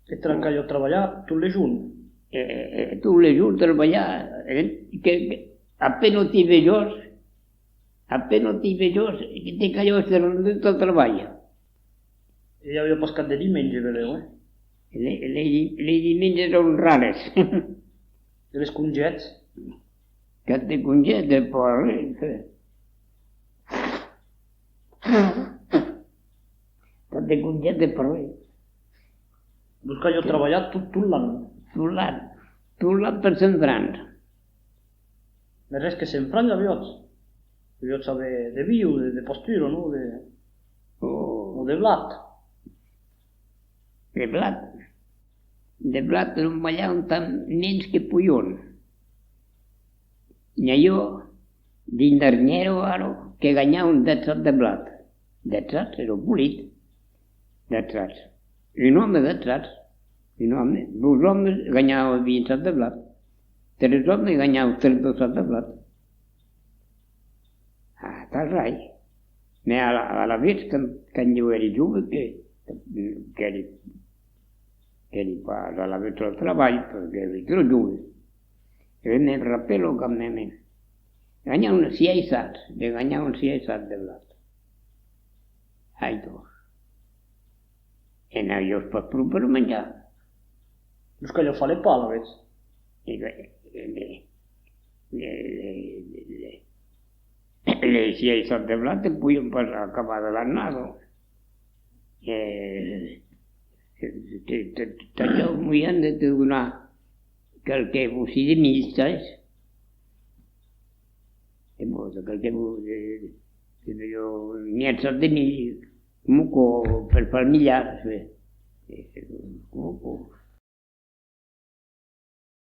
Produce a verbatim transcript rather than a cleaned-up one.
E tra-, calhó trabalhar tot le jorn. E, e tot le jorn trabalhar, e, que, que, a pena ti vejós, a pena ti vejós, que te calhó èsser rendut al trabalh. E i aviá pas cap de dimenge, belèu, eh? Le, le, le dimenges èran rares. E les congèts? Cap de congèt de parler. Cap de congèt de parler. Vos calhó trabalhar tot, tot l'an. Tot l'an. Tot l'an per cent francs. Mès res que cent francs aviatz. Deviatz aver de vin o de, de pastura, non? De, o de blat. De blat. De blat non balhavan tant mens que polhon. N'i a jo, dins darnièra ara, que ganhavan dètz sacs de blat. Dètz sacs, èra polit. Dètz sacs. Un òme dètz sacs. Un òme, dos òmes ganhavan vint sacs de blat. Tres òmes ganhavan trenta sacs de blat. Ah, tal rai. Mès a la, a la vez, quand, quand jo èri jove, que, qu'èri, qu'èri pas a la vez al trabalh, perque èri tròp jove. E me rapèlo quand mème. Ganhavan sièis sacs, de ganhavan sièis sacs de blat. Ai, dos. E n'aviás pas pro per manjar. Los calhó far le pan, alavetz. E ben, le, le, le, le, le, le sièis sacs de blat te podián pas acabar de l'annada. E te, te, te, t'avián moian de te donar qualque bocin de milh, sabes? E bon, qualque bo-, de, de, de, mièg sac de milh, coma aquò, per far milhar, eh, eh, coma aquò.